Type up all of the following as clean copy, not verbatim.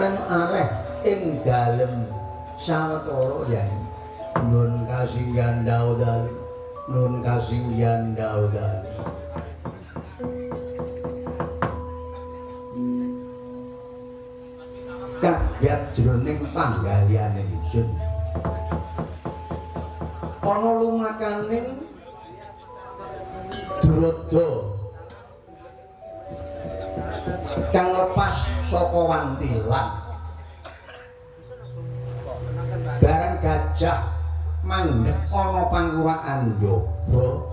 Turen areh ing dalem sawetara Yai. Nun kasinggihan dalu, nun kasinggihan dalu. Kaget jroning panggaliane ingsun. Ana lumakaning Durada kang lepas saka wantilan. Bareng gajah mandhek ana panguraan njaba,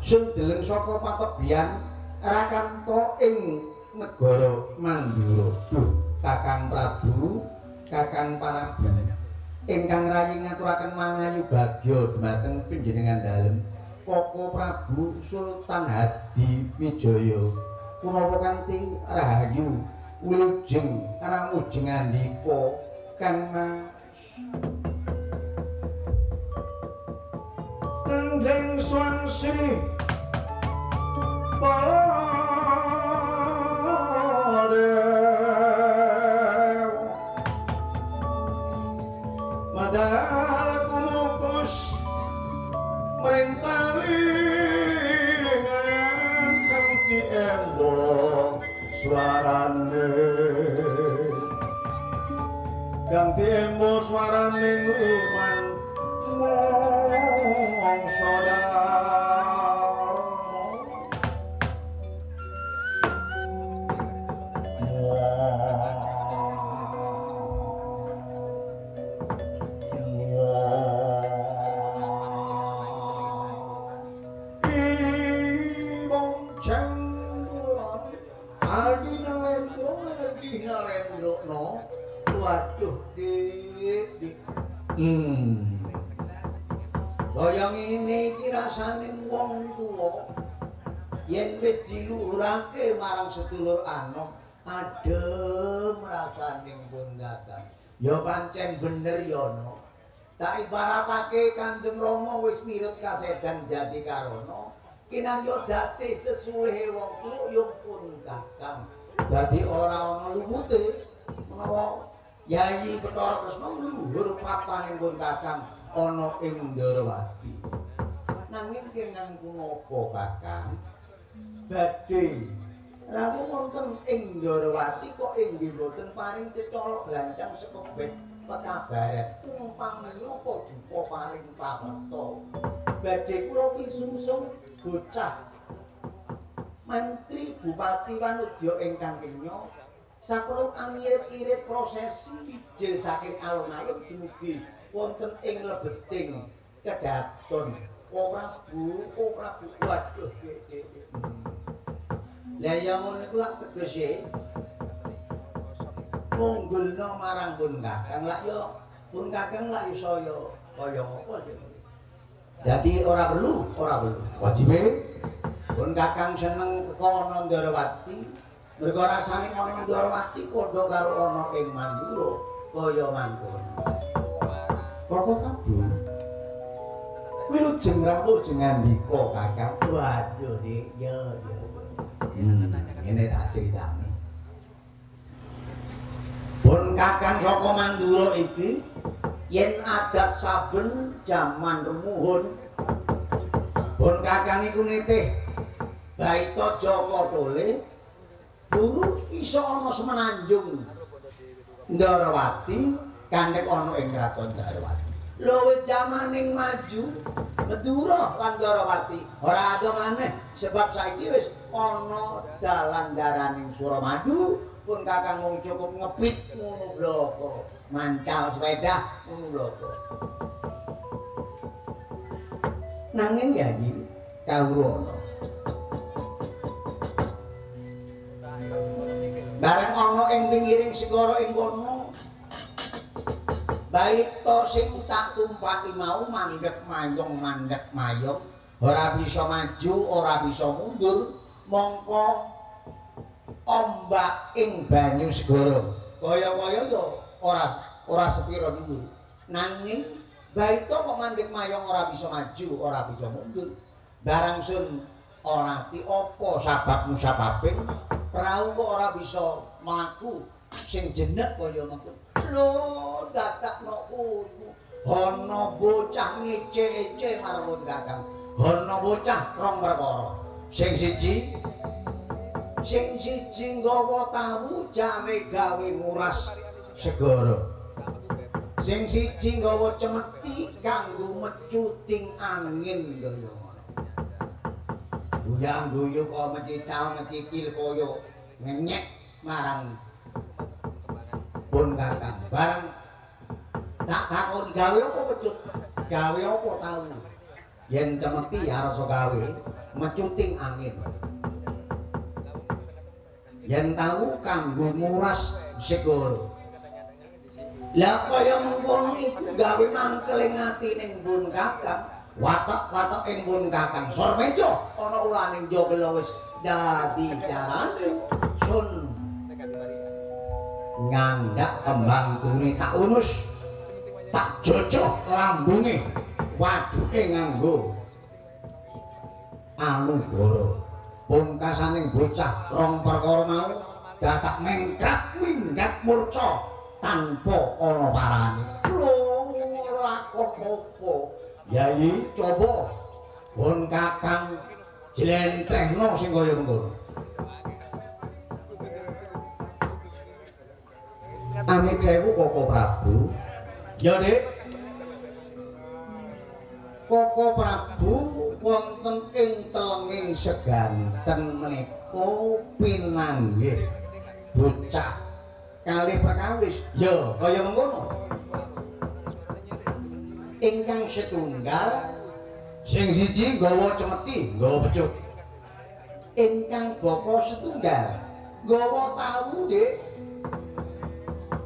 sun deleng saka patebian Rakanta ing negara Mandura. Duh, Kakang Prabu, Kakang Prabu ingkang rayi ngaturaken mangayu bagya dumateng panjenengan dalem Koko Prabu Sultan Hadi Wijaya punapa kanthi rahayu wilujeng ramujeng andika kang Nandheng Swangsri Baladewa Madal kumukus mring talingan kang diembo swarane kang diembo swarane ngriman mongso Waduh, Dik. Kaya ngene iki rasane wong tuwa yen wis diluhurake marang sedulur anom, adem rasane pun kakang. Ya pancen bener ya no. Tak ibaratake Kanjeng Rama wis mirut kasedan jati karana, kinarya dadi sesulehe wong tuwa ya pun kakang. Dadi ora ana lumute menawa Yayi Bathara Kresna ngluhur praptaning pun kakang ana ing Ndarawati. Nanging kengang punapa kakang? Badhe rawuh wonten ing Ndarawati kok inggih boten paring cecolok blancang sekebet pekabaran tumpang napa dupa paring pawarta. Badhe kula pisungsung bocah mantri bupati Wanudya ingkang kenya saperlu amirit-irit prosesi wijil saking alun-alun dumugi wonten ing lebeting kedaton. Oh Prabu, oh Prabu, waduh. Lah ya ngono iku lak tegese ngunggulna marang pun kakang. Lak ya pun kakang lak iso ya kaya ngapa sih. Dadi ora perlu, ora perlu. Wajibe pun kakang seneng teko ana Ndarawati. Mergo rasane ana Ndarawati padha karo ana ing Mandura kaya mangkono. Koko Prabu wilujeng rawuh jengandika kakang. Waduh Dik, ya ya. Ngene tak critani. Pun kakang saka Mandura iki yen adat saben jaman rumuhun pun kakang iku nitih baita Jaka Tole guru iso ana semenanjung Ndarawati kandhek ana ing kraton Ndarawati. Lho wis jamaning maju Madura lan Ndarawati ora ado maneh sebab saiki wis ana dalan daraning Suramadu pun kakang mung cukup ngebit ngono bloko, mancal sepeda ngono bloko. Nanging Yayi kawula bareng ana ing pinggiring segara ing kono baita sing tak tumpaki mau mandhek mayong mandhek mayong ora bisa maju ora bisa mundur mongko ombak ing banyu segara kaya-kaya ya ora sepira dhuwur. Nanging baita kok mandhek mayong ora bisa maju ora bisa mundur. Barang sun ora ti apa sabab musababing prau kok ora bisa mlaku sing jenek kaya mengkono. Lho, dadakno kono. Ana bocah ngece-ece marang pun Kakang. Ana bocah rong perkara. Sing siji nggawa tahu jare gawe nguras segara. Sing siji nggawa cemeti kanggo mecuting angin kaya ngono. Guyang-guyu kok mecical-mecikil kaya ngenyek marang pun Kakang. Barang tak takoni gawe apa pecut, gawe apa tahu. Yen cemeti arsa gawe mecuting angin. Yen tahu kanggo nguras segara. Lah kaya mengkono iku gawe mangkel ing atine pun Kakang. Watak-watak ing pun Kakang Sormejo ana ulaning jogelo wis dadi carane sun ngandak kembang turi tak unus tak jojoh lambunge waduke nganggo anugara. Pungkasaning bocah rong perkara mau dadak mengkrat minggat murca tanpa ana parane. Lho lakon opo? Yayi coba pun Kakang jlentrehno sing kaya mengkono. Amit sewu Koko Prabu. Ya, Dik. Koko Prabu wonten ing telenging seganten menika pinanggih bocah kalih perkawis. Ya, kaya mengkono. Ingkang setunggal sing siji nggawa cemeti, nggawa pecut. Ingkang bapa setunggal nggawa tahu, Dik.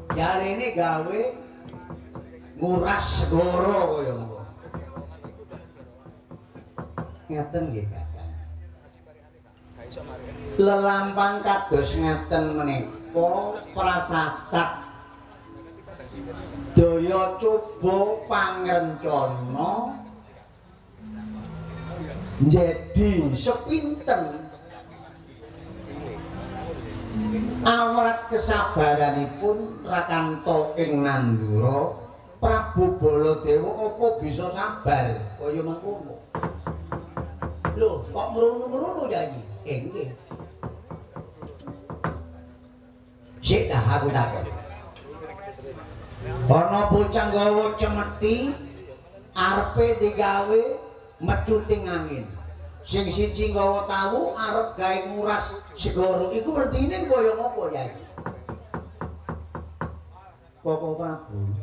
Jarene gawe nguras segara kaya ngono. Ngaten nggih, Kakang. Lelampahan kados ngaten menika prasasat daya coba pangrencana njedi sepinten awrat kesabaranipun Rakanto ing Nandura. Prabu Baladewa apa bisa sabar kaya mengkono? Lho, kok mrunu-mrunu Yayi? Nggih. Sik dah aku takon. Ana bocah nggawa cemeti arepe digawe mecuting angin. Sing siji nggawa tahu arep gawe nguras segara. Iku wertine kaya ngopo Yayi? Koko Prabu,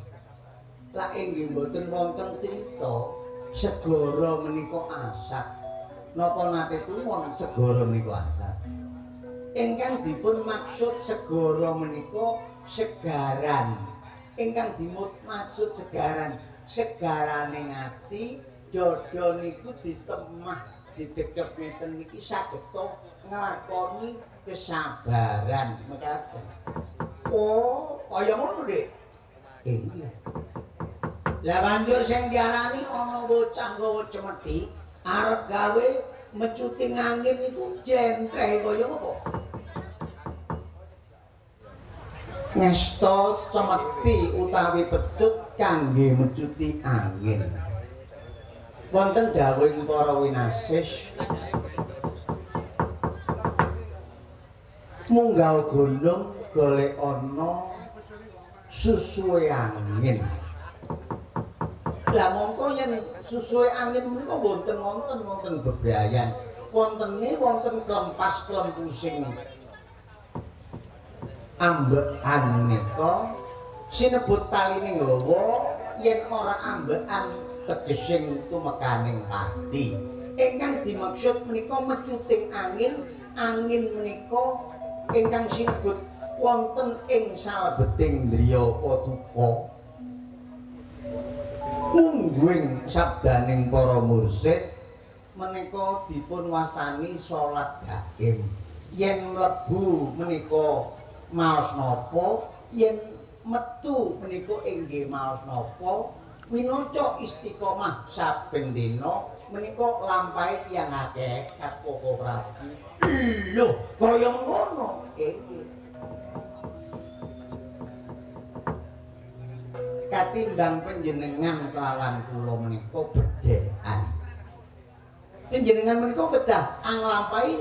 lak inggih mboten wonten crita segara menika asat. Napa nate tumon segara menika asat? Ingkang dipun maksud segara menika segaran. Ingkang dimut maksud segaran, segarane ati dada niku ditemah didekep ngeten niki saged nglakoni kesabaran mekaten. Oh, kaya ngono, Dik. Nggih. Lah banjur sing diarani ana bocah nggawa cemeti arep gawe mecuting angin niku jlentreh kaya ngopo? Ngesta cemeti utawi pecut kangge mecuti angin. Wonten dawuhing para winasis munggah gunung golek ana susuwe angin. Lah mongko yen susuwe angin menika mboten wonten wonten bebrayan. Wontene wonten klempas-klempusing ambekan menika sinebut taline nggawa yen ora ambekan tegesing tumekaning padi. Ingkang dimaksud menika mecuting angin, angin menika ingkang sinebut wonten ing salebeting griya paduka. Mungguing sabdaning para mursid menika dipun wastani salat gaib. Yen mlebu menika maos napa, yen metu menika inggih maos napa, winaca istiqomah saben dina menika lampahe tiyang akeh Koko Prabu. Lho, kaya ngono. Inggih. Katimbang panjenengan kelawan kula menika bedhekan. Panjenengan menika kedah anglampahi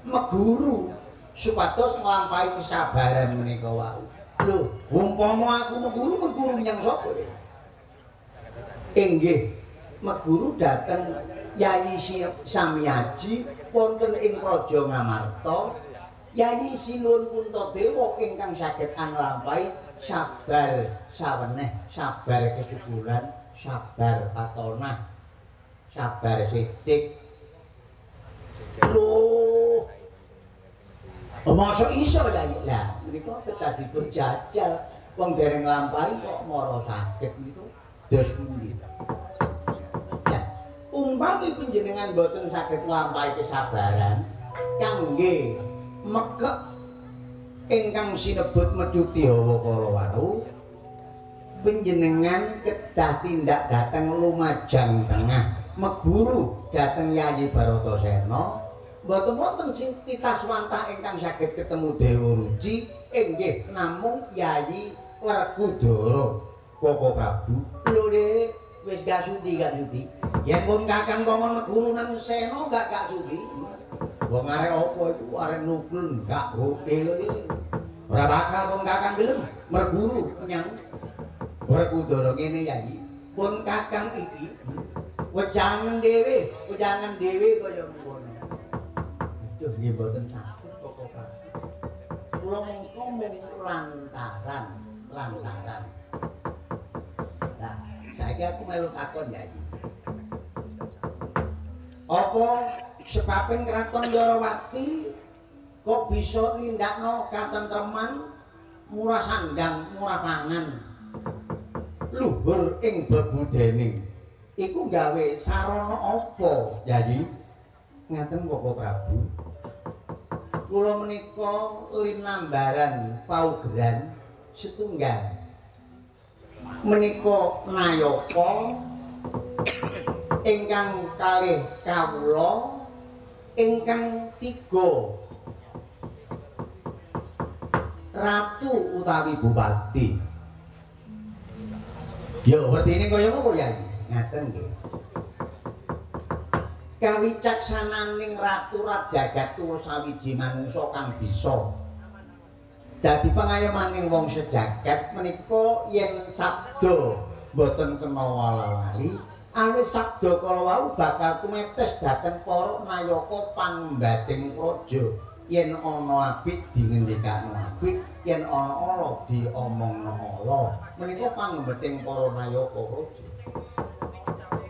meguru supados nglampahi kesabaran menika wau. Lho, umpama aku meguru, meguru menyang sapa ya? Inggih, meguru dhateng Yayi Samiaji wonten ing Praja Ngamarta. Yayi Sinuwun Puntadewa ingkang saged anglampahi sabar saweneh, sabar kesuburan, sabar patonah, sabar sidik. Lho, mosok iso Yayi? Lah menika kedah dipun jajal. Wong dereng nglampahi kok mara saged niku dos pundi? Lah, umpami panjenengan boten saged nglampahi kesabaran kangge mekek ingkang sinebut mecuti hawa kala wau, panjenengan kedah tindak dhateng Lumajang Tengah, meguru dhateng Yayi Baratasena. Mboten wonten sing titaswantah ingkang saged ketemu Dewa Ruci inggih namung Yayi Werkudara Koko Prabu. Lho Dik, wis gak sudi, gak sudi. Yen pun kakang kongkon meguru nang Sena gak sudi. Wong arek apa iku arek nuklun gak oke iki. Ora bakal pun kakang gelem merguru menyang Werkudara ngene Yayi. Pun kakang iki wejangen dhewe, wejangen dhewe kaya ngono. Aduh nggih mboten saged Koko Prabu. Kula mengko mung lantaran. Lah, saiki aku melu takon Yayi. Apa sebabing Kraton Ndorowati kok bisa nindakno katentreman, murah sandang, murah pangan, luhur ing bebudening? Iku gawe sarana apa, Yayi? Ngaten Koko Prabu. Kula menika linambaran paugeran setunggal. Menika nayaka ingkang kalih kawula, ingkang tiga ratu utawi bupati. Ya werdine kaya ngopo Yayi? Ngaten nggih. Kawicaksananing ratu Rajagat tuwa sawiji manungsa kang bisa dadi pangayomaning wong sejagat menika yen sabda mboten kena wala-wali, awit sabda kala wau bakal tumetes dhateng para nayaka pangbating praja. Yen ana apik dingendikakno apik, yen ana ala diomongno ala. Menika pangbating para nayaka praja.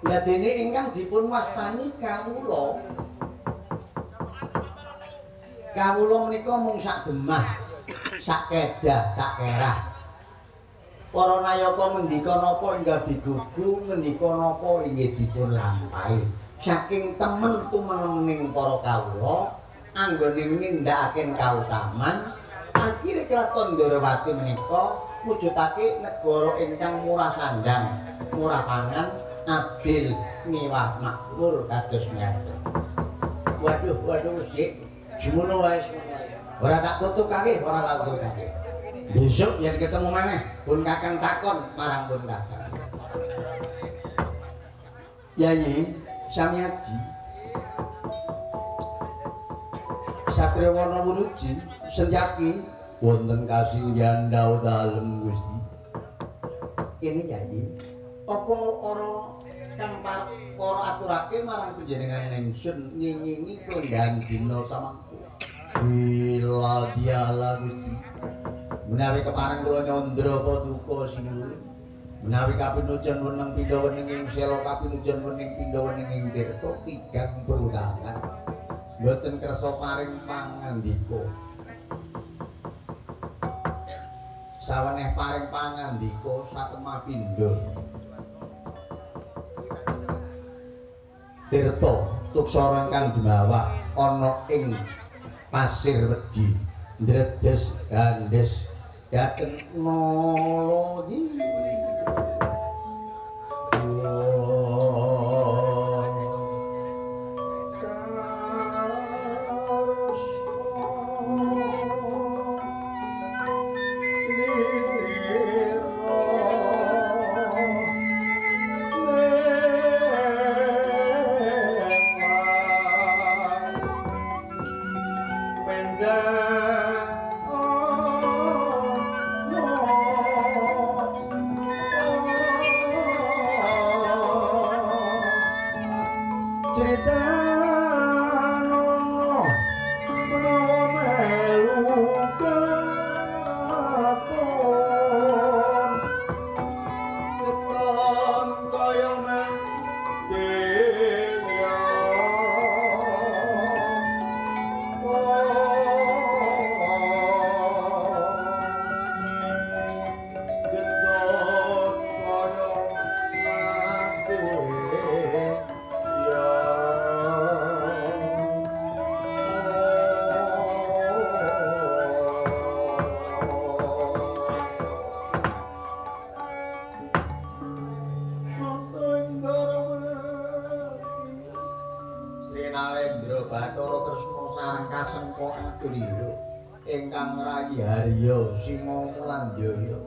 Lah dene ingkang dipun wastani kawula, kawula menika mung sak demah, sak kedah, sak kerah. Para nayaka ngendika napa enggal digugu, ngendika napa inggih dipun lampahi. Saking temen tumening para kawula anggone nindakaken kautaman, akhire Kraton Ndorowati menika mujudake negara ingkang murah sandang, murah pangan, adil, miwah makmur kados mekaten. Waduh, waduh, sik semono wae. Ora tak tutukake, ora tak tutukake. Besok yen ketemu maneh, pun kakang takon marang pun kakang. Yayi Samiaji Satria Wana Wuruji Sentyaki wonten kasinggihan dawuh dalem Gusti. Kene Yayi, apa ora kang para aturake marang panjenengan ingsun ngingingi kondhan dina samangku? Bila diala Gusti. Menawi kepareng kula nyandra paduka sinuwun. Menawi kapinujan weneng pindha weneng ing sela, kapinujan weneng pindha weneng ing tirta tigang perudangan. Mboten kersa paring pangandika. Saweneh paring pangandika satemah pindha. Tirta tuksara ingkang dumawak ana ing Pasir Wedi, ndredes gandes dhateng Naladi. Karuspa slira. Tulira ingkang ngrayi Harya Singamulanjaya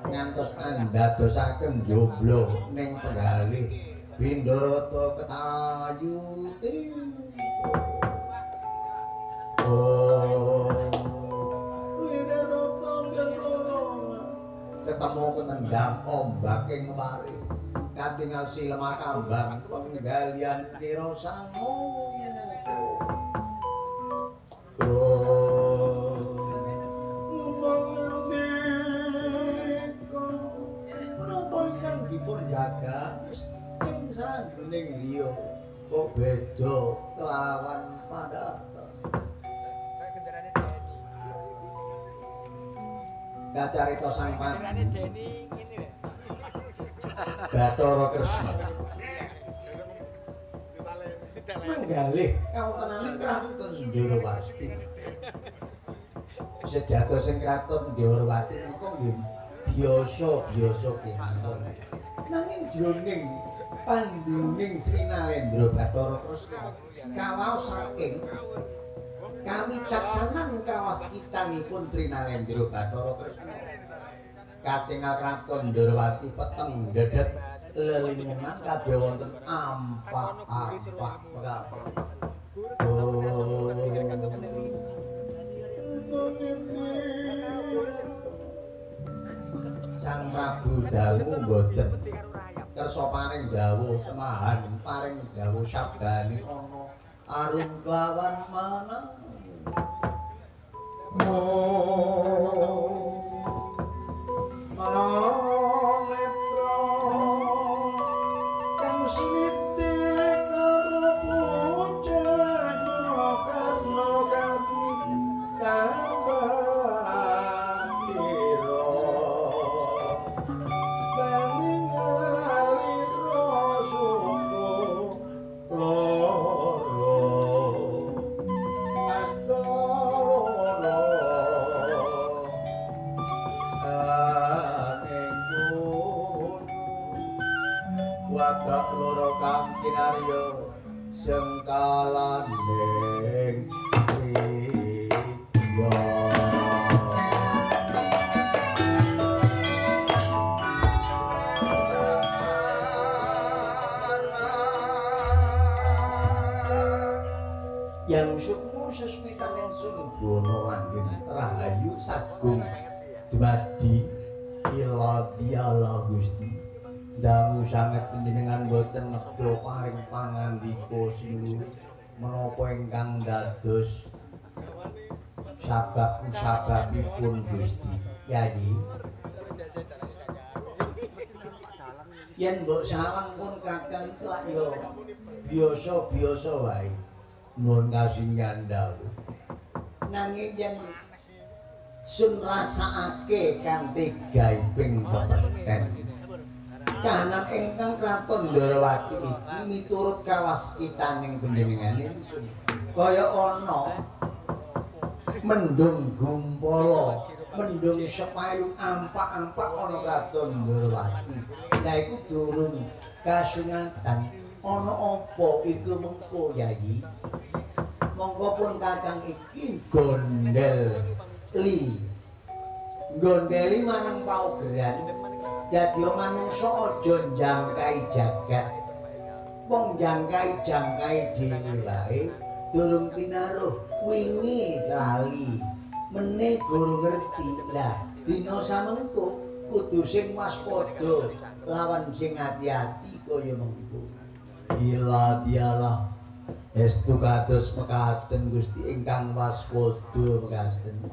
ngantos andadosaken jomblo ning penggalih Bindharata Ketayuti. Oh, ketemu ketendang ombak ing wari katingal silema kambang penggalian kira sango. Oh, mangandika menapa ingkang dipun jaga ing sranggening liya kok beda kelawan padatan. Kacarita Sang Bathara Kresna manggalih kawontenaning kraton Ndorowati. Sejatosing sing kraton Ndorowati menika nggih biasa-biasa kemawon. Nanging jroning panduning Sri Nalendra Bathara Kresna kawaos saking kawicaksanan kawaskitanipun Sri Nalendra Bathara Kresna katingal kraton Ndorowati peteng dedet lelimungan kabeh wonten ampak-ampak pekapan. Sang Prabu Dawu mboten kersa paring dawuh temahan paring dawuh sabdane ana arum kelawan mana. Ana netra kang siniti karo pujana karna kami tambah tira baningalira suku loro asta loro wadak loro kang kinarya sengkalaning priya. Yang sukmo sesmitaning sun buana langgeng rahayu sagung dumadi ila diala Gusti. Dangu sanget panjenengan boten medha paring pangandika sinuwun menapa ingkang dados sabab kusababipun Gusti Yayi. Yen mbok sawang pun kakang itu lak ya biasa-biasa wae. Nuwun kasinggihan dawuh. Nanging yen sun rasakake kanthi gaibing pepesten kahanan ingkang kraton Ndorowati iki miturut kawaskitaning panjenengan ingsun kaya ana mendung gumpala, mendung sepayung ampak-ampak ana kraton Ndorowati. Lah iku durung kasunatan ana apa iku mengko Yayi? Monggo pun kakang iki gondel li. Gondeli marang paugeran. Dadi manungsa aja njangkai jagat. Wong jangkai-jangkai dhewe wae durung tinaruh wingi lali. Mene guru ngerti. Lah dina samengko kudu sing waspada lawan sing ati-ati kaya mengko. Ila dialah estu kados mekaten Gusti ingkang waspada mekaten.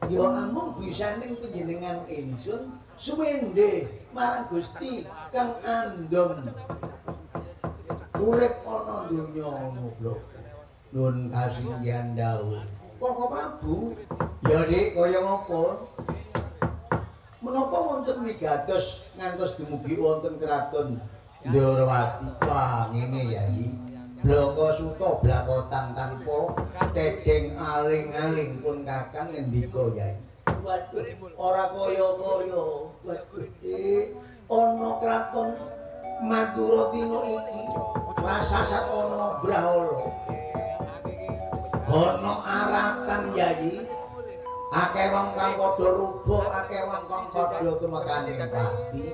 Ya amung bisaning panjenengan ingsun suwende marang Gusti kang andhong urip ana donya ngono lho. Nuwun kasinggihan dawuh. Koko Prabu, ya Dik kaya ngapa? Menapa wonten wigatos ngantos dumugi wonten kraton Ndorowati? Wah ngene Yayi. Bloko suta blakotang tanpa tedheng aling-aling pun kakang ngendika Yayi. Waduh, ora kaya-kaya. Waduh, Dik, ana kraton Madura dina iki rasasat ana brahala. Ana aratan Yayi. Akeh wong kang padha rubuh, akeh wong kang padha tumekaning pati.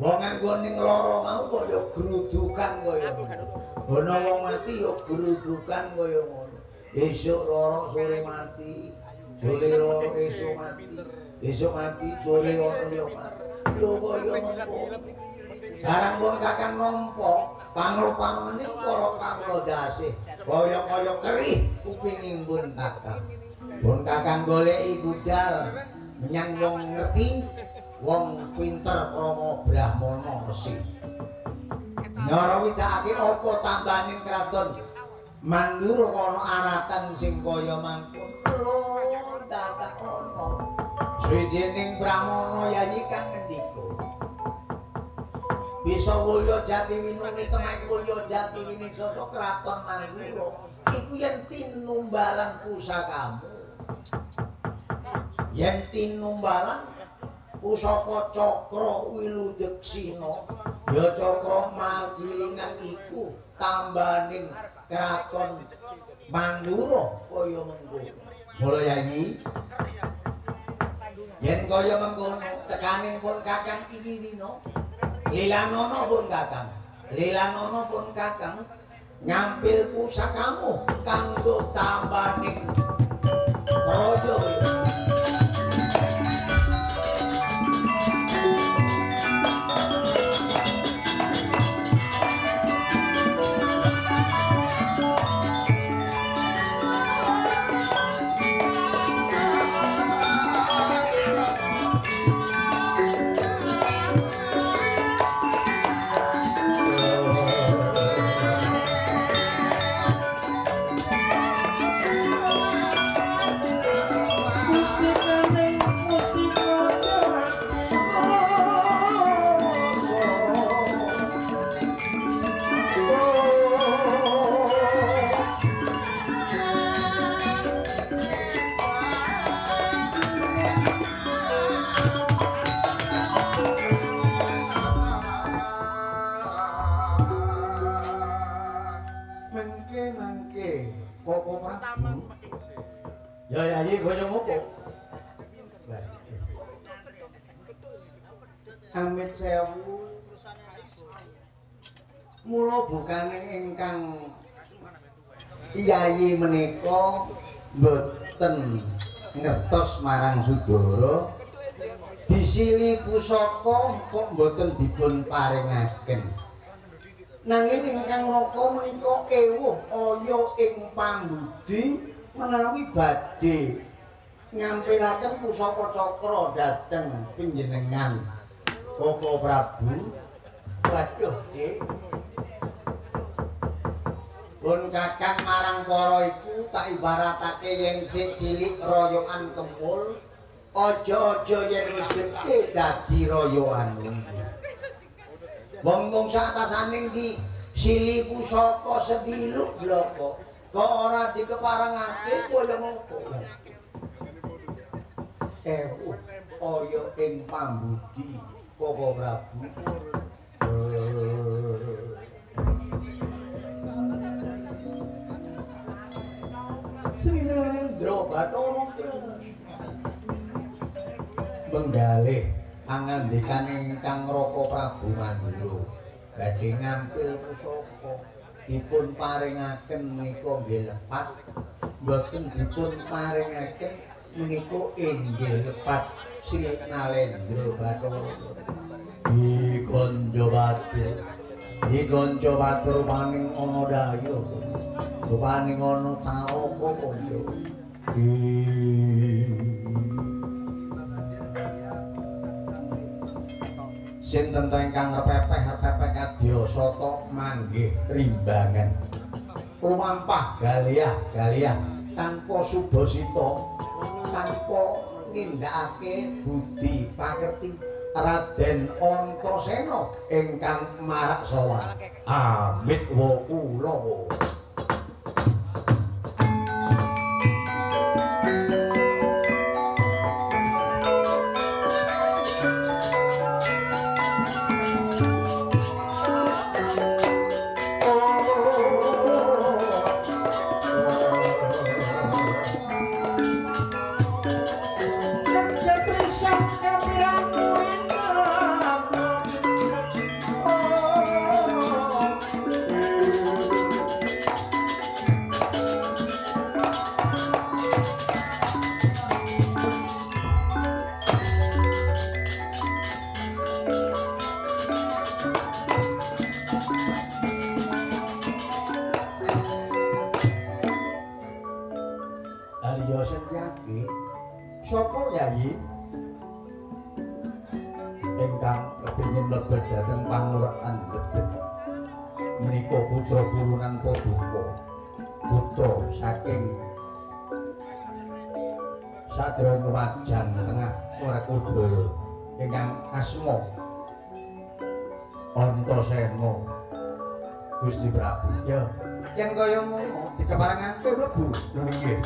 Wong nganggo ning lara mau kok ya grudukan kaya ngono. Ana wong mati ya grudukan kaya ngono. Esuk lara sore mati, sore lara esuk mati, esuk mati sore ana ya mati. Lho kaya ngono. Barang pun kakang nampa pangrupaning para kawula dasih kaya-kaya kerih kupinging pun kakang. Pun kakang goleki budal menyang wong ngerti, wong pinter krama brahmana resi. Nyara widakake apa tambaning kraton Mandura ana aratan sing kaya mangkon. Lho dadak ana. Suwijining brahmana yayi kang ngendika, bisa wulya jati winungi temah wulya jati winisasa kraton Mandura iku yen tinumbalan pusakamu. Yen tinumbalan pusaka cakra wiludeksina ya cakra magilingan iku tambaning kraton Mandura kaya mengkono. Mula yayi yen kaya mengkono tekaning pun kakang iki dina lilanono pun kakang, lilanono pun kakang ngampil pusakamu kanggo tambaning praja. Ya yayi kaya ngopo? Amit sewu. Mula bukaning ingkang yayi menika mboten ngertos marang Sudara disili pusaka kok mboten dipun paringaken. Nanging ingkang raka menika ewuh aya ing pambudi menawi badhe nyampilaken pusaka cakra dhateng panjenengan Koko Prabu. Waduh, Dik. Pun kakang marang para iku tak ibaratake yen sing cilik royokan kemul, aja-aja yen wis gedhe dadi royokan. Wong-wong satasaning iki sili pusaka sediluk bloko. Kok ora dikeparengake kaya ngopo? Ewuh aya ing pambudi Koko Prabu. Sri Narendra Bathara Kresna menggalih pangandikane ingkang Raka Prabu Mandura badhe ngampil pusaka dipun paringaken menika nggih lepat, mboten dipun paringaken menika inggih lepat Sri Narendra Bathara. Digonjo batur rupaning ana daya, rupaning ana caraka kanca. Sinten ta ingkang repepeh-repepeh kadya sata manggih rimbangan. Lumampah galiah-galiah tanpa subasita, tanpa nindakake budi pakerti Raden Antasena ingkang marak sowan. Amit wa kula. Ingkang kepingin mlebet dhateng pangurakan lebet menika putra turunan paduka, putra saking Sadra Wajan Tengah Werkudara ingkang asma Antasena. Gusti Prabu. Ya, yen kaya ngono dikeparengake mlebu. Lho nggih.